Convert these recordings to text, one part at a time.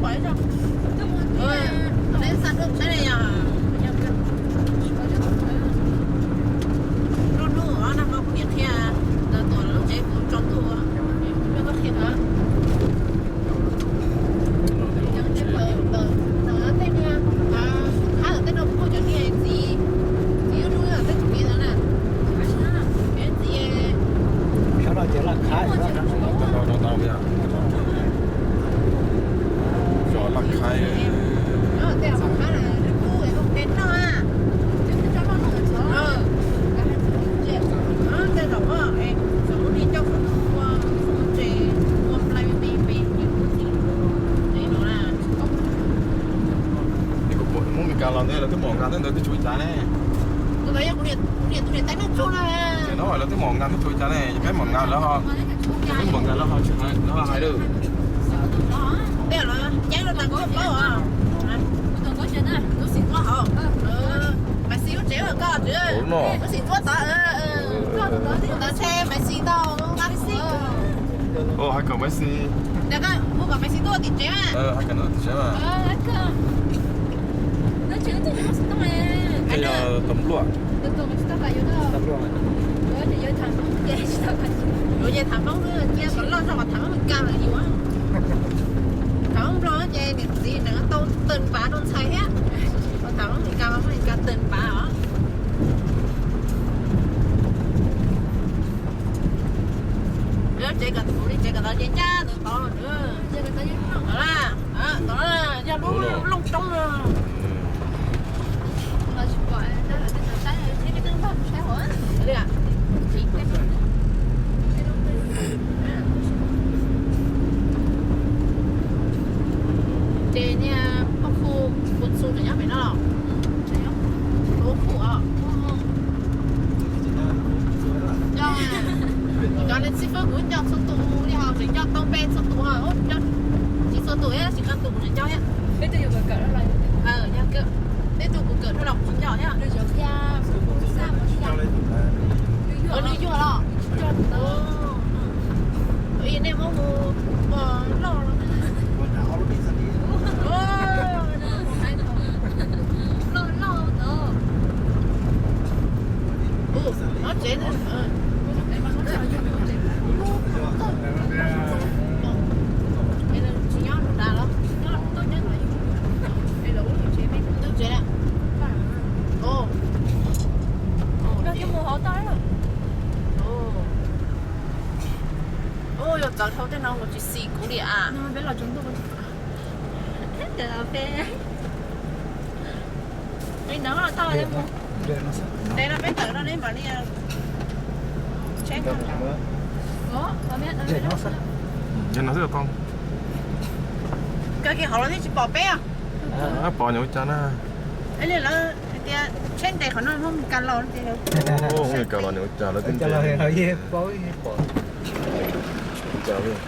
Pom ib zaug. Neb xa tuaj saib li yog. Lub hnub no kuv niam qhia ntawd tuaj lub tsev kuv tso ntuj, koj qhia ntawd. Tej niag qab tej no kuj cov niag txiv, txiv lub hnub tej tus niam ntawd na. Txiv sab no ces laj qhab. Zos laj qhab. Muab Meskas los ntej lawv twb mom nqa tej ntawd twb tsis ua cas ne. Ces no lawv twb mom nqa twb tsis ua cas ne, peb mom nqa lawv ho, peb mom nqa lawv ho tsis hais, lawv ho hais lawm. Maiv Xis lub tsev koj, Maiv Xis tod, ntawd ntshe Maiv Xis tau nqa Maiv Xis. Hais kom Maiv Xis, hais kom Maiv Xis tuaj tim tsev mas. Ces yog tus npluaj. Ua ces tham Hmoob cia kom loj zog kom tham Hmoob Meskas lawm yus. Tham Hmoob Nplog ces niam txiv nees tau tawg npav rau ntxhais thiab. Tham Hmoob Meskas mas Hmoob Meskas tawg npav os. Lub tsev kom kuv li tsev kom tau ces ncaj ntawd tod. Tod, yog lub looj roob no. Ces niag poj khu Kuv Txu tseem nyob pem no los? Kuv khu os. Cov niag xib fwb kuv nco txhua tus li, ho tseem nco tau npe txhua tus, tsis txhua tus thiab, tsis txhua tus kuv tseem nco thiab. Peb tug kuv kawm rau los kuv tsis nco thiab. Nws yuag los? Nej muab mus loj. Loj loj ntawd. Ob tsev tsis nyob nram los? Nyob tsev. Mus hauv tau. Ua yog txawv dhau tej no kuv tsis xis kuv li as. Li no tau. Ntev no peb tawm no neb mam li. Kawg kiag hauv los thiaj tsis pom peb os. Pom nyuam ua cas na. Li lawv hais tias tsheb nres qhov no Hmoob Meskas los tias. Hmoob Meskas los nyuam ua cas lawv twb nres. Los, koob twb rau nram tsev.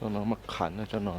Tsob no mas qham na, tsob no.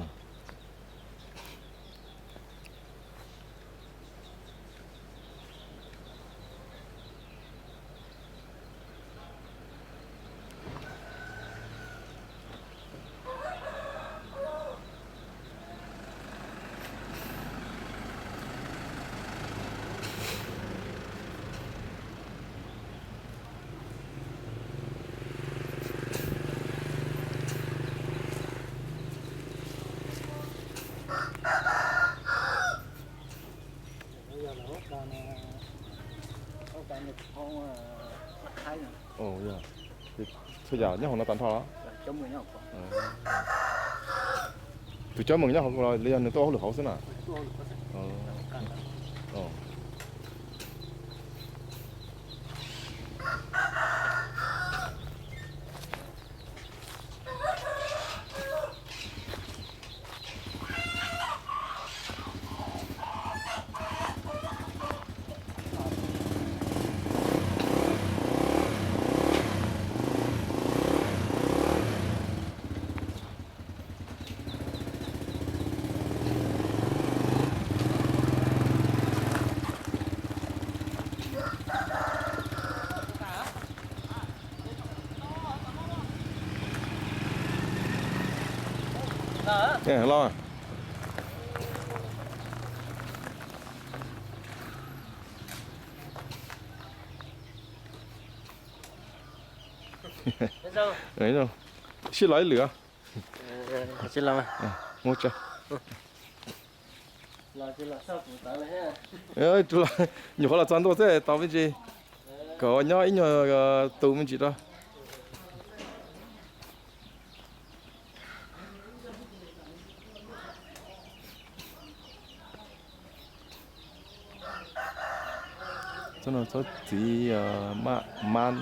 Txhua yam nyob hauv no tag nrho los? Tus cov meem nyob hauv los li yog nws tuaj hauj lwm hauv xwb na? Los. Sib los ib lwm. Mus tsa. Nyuam qhuav los txog ntua xwb tau me ntsis, kom nyob ib nyuag tus me ntsis rau. Tsob no tsob txiv mab mab.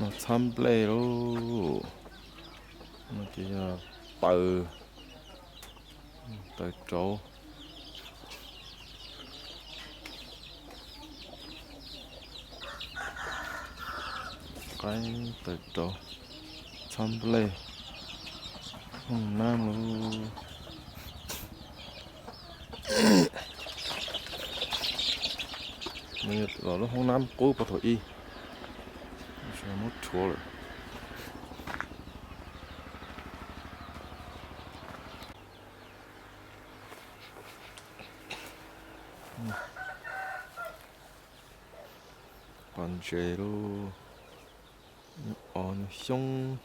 No txhab nplej lauj. No ces yog taws, taws rauv, qaib taws rauv, txhab nplej, hoob nab lauj. Los lub hoob nab qub puag thaum ub, muab rhuav lawm. Qos ntses lauj, os, xyoob,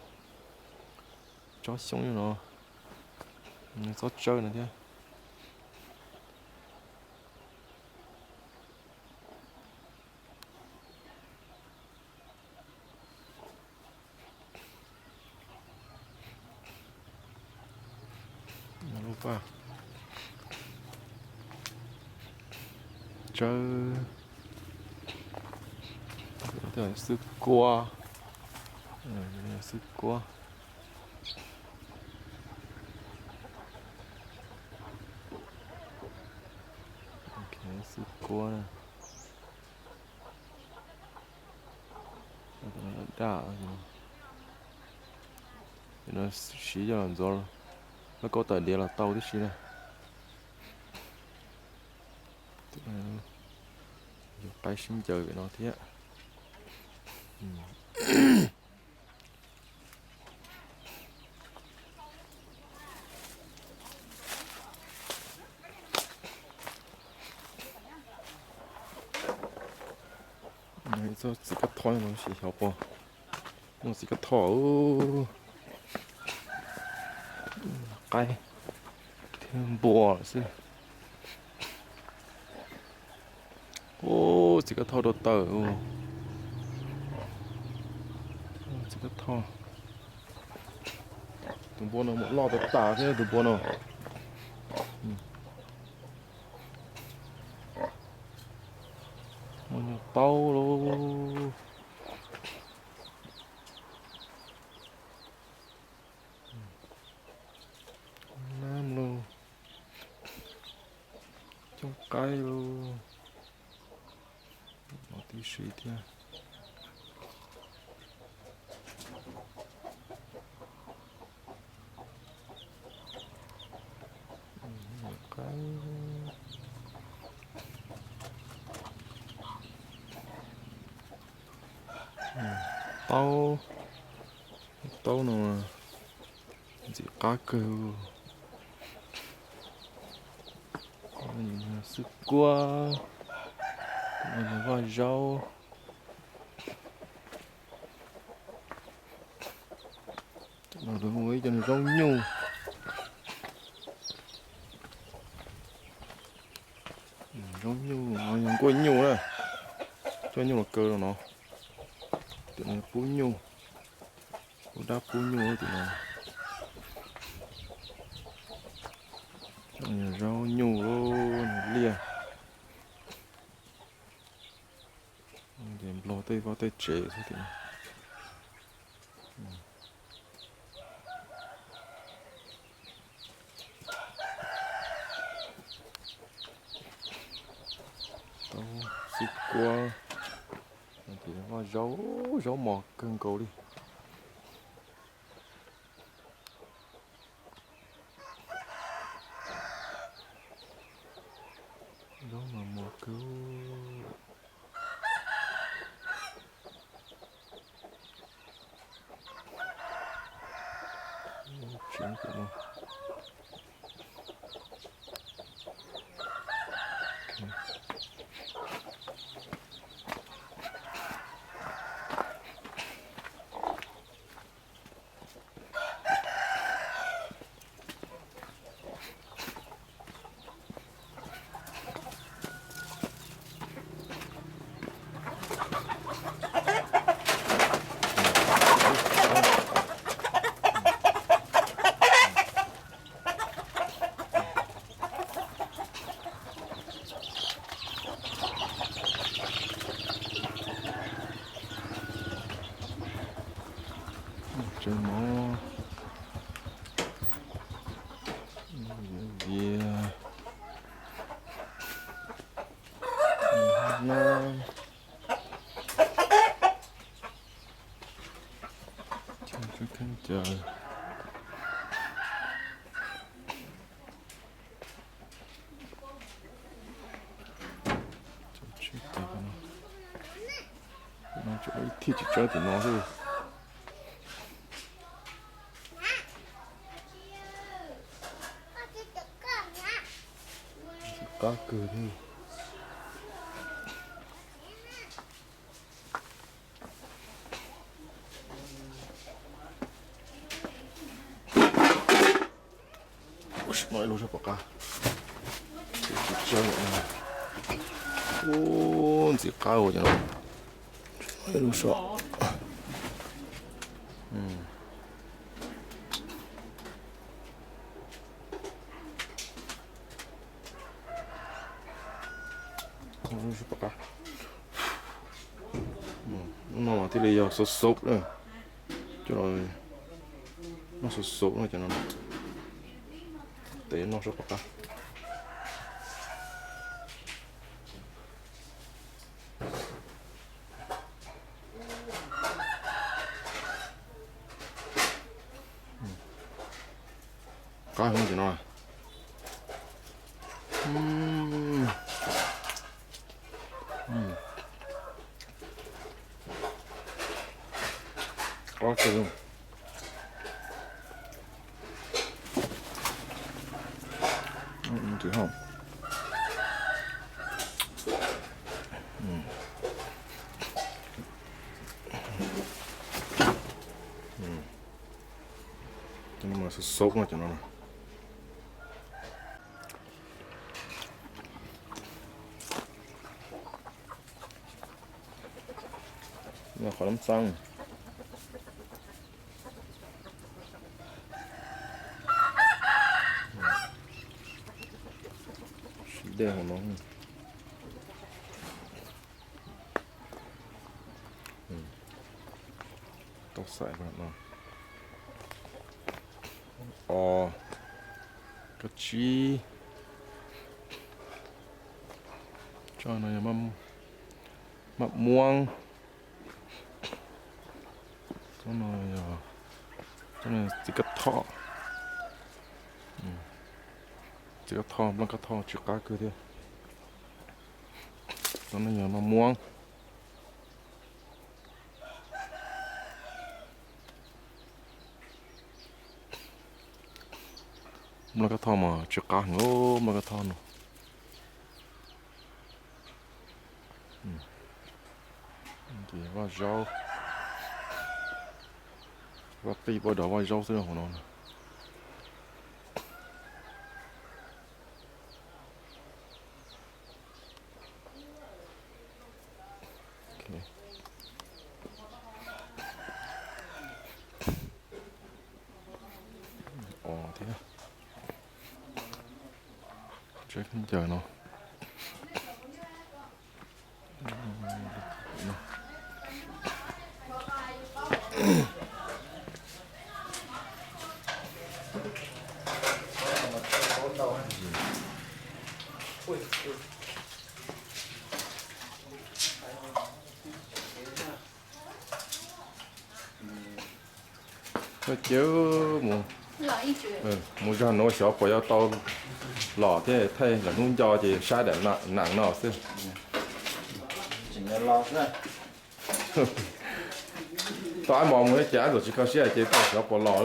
tsob xyoob no, tsob tsawb no thiab. Lub paj tsawb, xwb kuab, xwb kuab. Xwb kuab. Daj, siv coj los ntxuav lauj kaub tawm diav los tau tib si na. Yog qaib sib ncaws pem no thiab. Txoj txiv kab thoj no xyov puas muaj txiv kab thoj, qaib thiab npua lawm xwb. Ub, txiv kab thoj rau tawm. Txiv kab thoj. Tus npua no mus loj tas tas thiab tus npua no. Muaj nyuj taub lauj. Nab lauj. Coob qaib lauj. Mov tib si thiab. Qaib. Taub, taub no ntxim qab kawg. Xwb kuab, vaj zaub. Cov no ua ib co zaub nyuj. Zaub nyuj no yog nkuaj nyuj na. Coj nyuj los kaw rau no. Tim no pub nyuj, pub dab pub nyuj tim no. Zaub nyuj, nyuj liaj. Ces nplog tej vaj tej tsev xwb tim no. Taub, xwb kuab, vaj zaub, zaub mos kawg nkaus li. Zaub mas mos kawg. Tsev mov, viav, nab, khaub ncaws. Ib thij tsis tsawb tim no xwb. Qab kawg thiab. Ua si, no ib lub sab pom qab. Ub, ntxim qab ua cov no. Ib lub sab. Lub no mas thiaj li yog xauv xauv na. Coj los noj xauv xauv no cov no. Tes noj sab pom qab. Qab heev cov no. Qab kawg. Xauv xauv no cov no. Qhov lab xab. Dej hauv no. Tau xaim no. Os, kab tsib. Tsob no yog maj muab. Tsob no yog txiv kab thoj. Txiv kab thoj, nplooj kab thoj tsw qab kawg thiab. Tsob no yog maj muab. Nplooj kab thoj mas tsw qab heev, nplooj kab thoj no. Ces vaj zaub, vaj qij pab dov vaj zaub xwb hauv no. Os thiab. Tsev khaub ncaws no. Koj cia mus, mus zog no xyov puas yuav tau los thiab, thaij lawm hnub nco ces saib daim nees no xwb. Tau ab mos mus ces ab txawm tsis kho siab ces tau xyov puas los.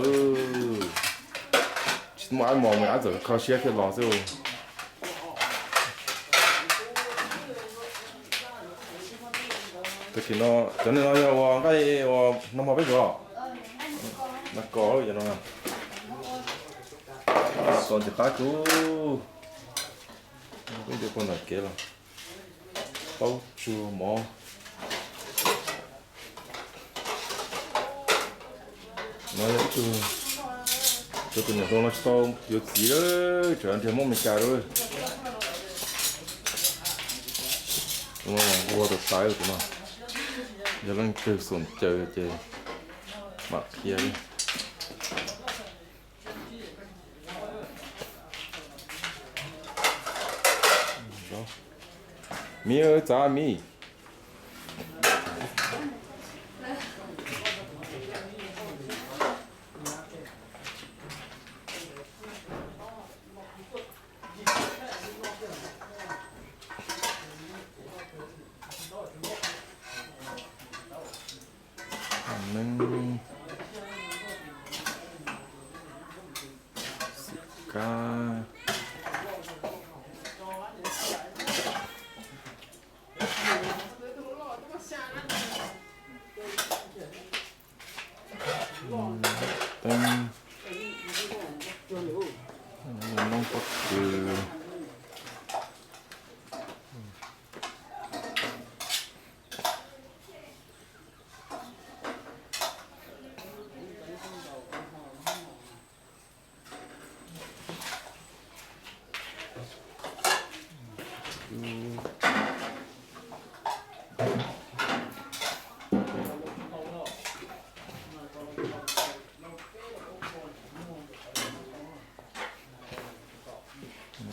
Tsis muaj ab mos mus ab txawm kho siab thiaj los xwb. Tag kis no, cov neeg no yog ua nqaij ua nag hmo peb tsuas, nag kos no. Txom nyem qab kub, peb ncua puag nram kev los. Taub tsuag mov. No yog ib tug, tus nyuam hluas no tsis tau yuav txiv, tseem nrhiav Hmoob Amelikas lawm. Tus no ua tawv tawv tus no, yog leej twg xum caws ces mam qhia li. Miv, txav miv. Neeb, xim kab, teeb, noob pob kws.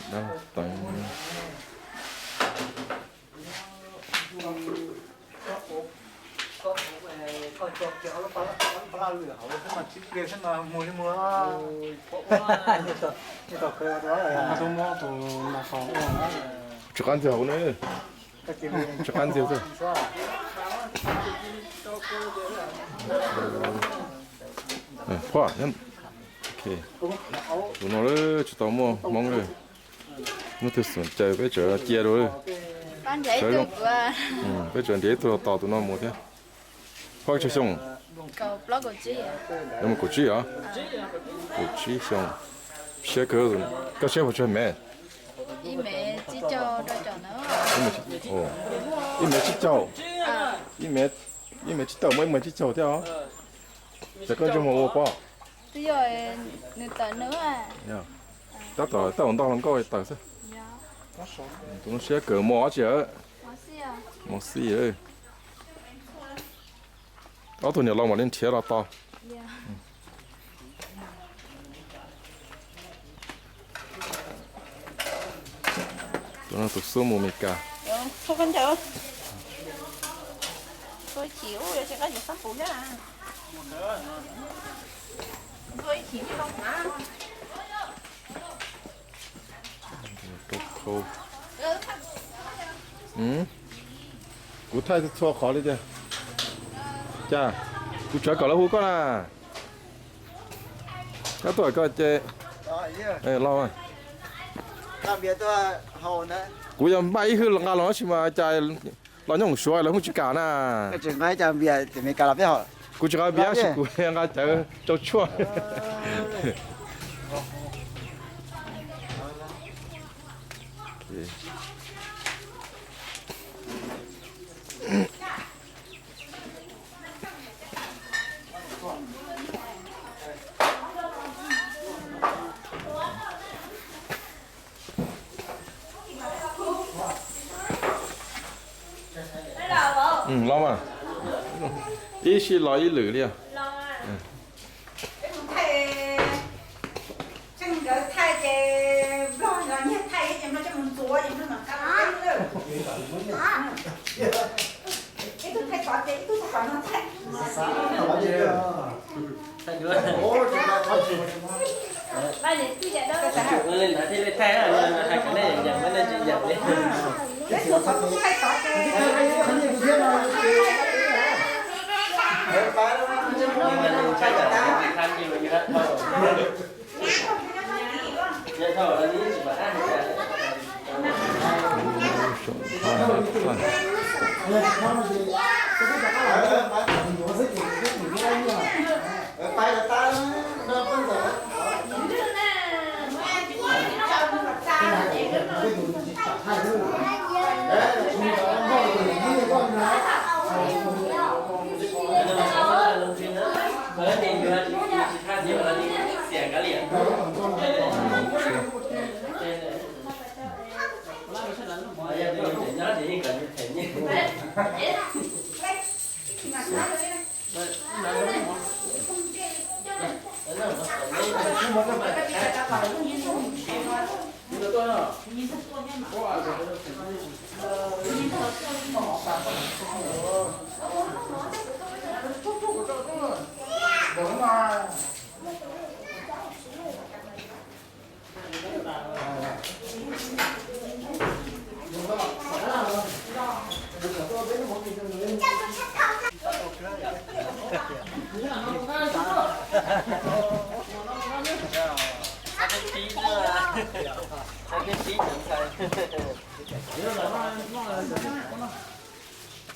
Dab teev. Tsis qab ntxiag hauv ne. Tsis qab ntxiag xwb. Phoj, tus no tsis tau muaj hmoob li. Muaj tus xum caws peb tseem cia rau li. Peb tseem nrhiav ib tug los tos tus no mus thiab. Phoj, tsawg xyoo? Mus kaum tsib os. Kaum tsib xyoo. Siab kawg. Koj siab puas tsawg mev? Ib mev tsib caug. Ib mev tsib caug, muaj ib mev tsib caug thiab os. Ces koj ntsej muag ua pob? Tab tom, tab tom ntog hluas nkauj tawm xwb. Tus no siab kawg mos tsi, mos xij. Ob tug niam laus mam li nrhiav los tos. Tus no tus xub mus Meskas. Kuv thaij txhua qhov li tiag. Cas kuv tsawv kom lawv hu koj na. Koj tuaj koj ces los. Kuv yog npaj ib hwj nqa los tab sis mas cas los nyob mus Suav lawv kuj tsis kam na. Kuv tsis nqa npias tab sis kuv nqa cawv tsau tshuaj. Los mas, ib sij los ib lwm li.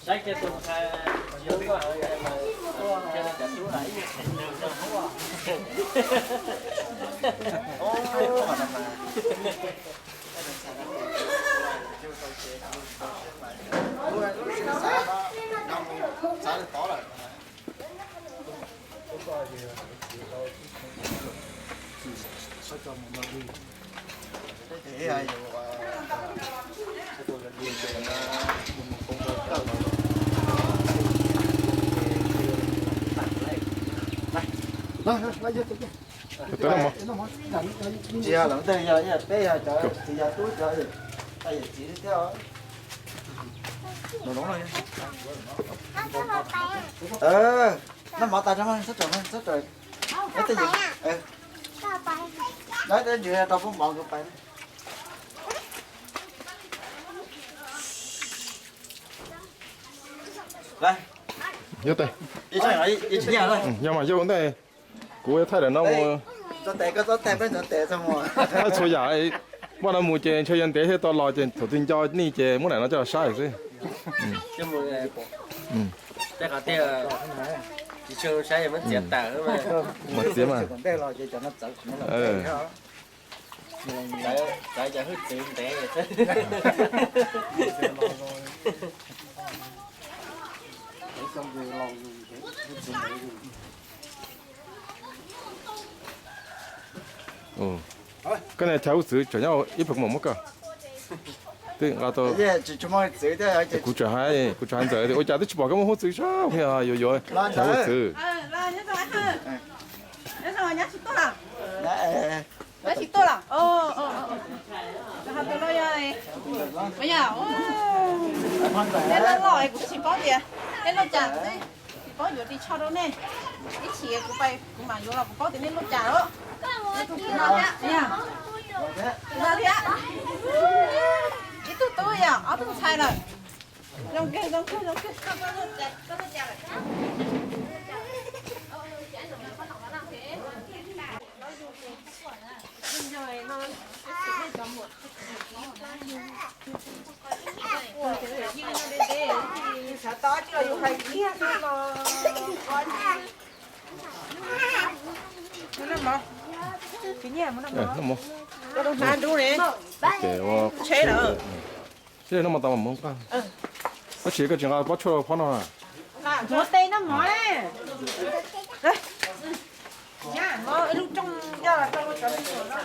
Saib kiag tus ntxhais tsis yog koj, cia li cov tub hais ib nyuag qhev nrog rau hub. Tsis yog lawv ntawd, yog peb yog cov txiv yog tub cov, yawm txiv thiab. Noj mov tas tso, txhob tso, txhob tso. Nyob tej ntsis rau pub mov kuv pais. Yog mas yog ntej, kuv thaij daim no mus, thaij txhua yam, npaj no mus ces ntshe yuav ntev thiab tau los ces thaum twg nco nej ces muab daim no coj los saib xwb. Mas txiav mas. Koj niag chaw hub txwv tseem nyob ib pliag kuv mam muab koj. Twb nqa tau. Kuv tseem hais, kuv tseem hais ntxawm tias ua cas twb tsis pom koj muaj huab txwv sab, yuav yuav txhais huab txwv. Nyob tsis tuaj los? Neb loj loj kuv tsis paub tias neb loj cas, tsis paub yuav ris tsho rau nej. Ib chim kuv pais kuv mam yuav los kuv paub tias neb loj cas lawm. Thiab ib tug tub yog ob tug ntxhais lawm. Zoo kawg zoo kawg zoo kawg. Ces ua tsheb, tsheb no mas tau mas mus nqa. Tab sis koj tsis nqa pob tshuaj rau phab no na. Ua tes no mov. Ib lub rooj coj los rau cov me nyuam no.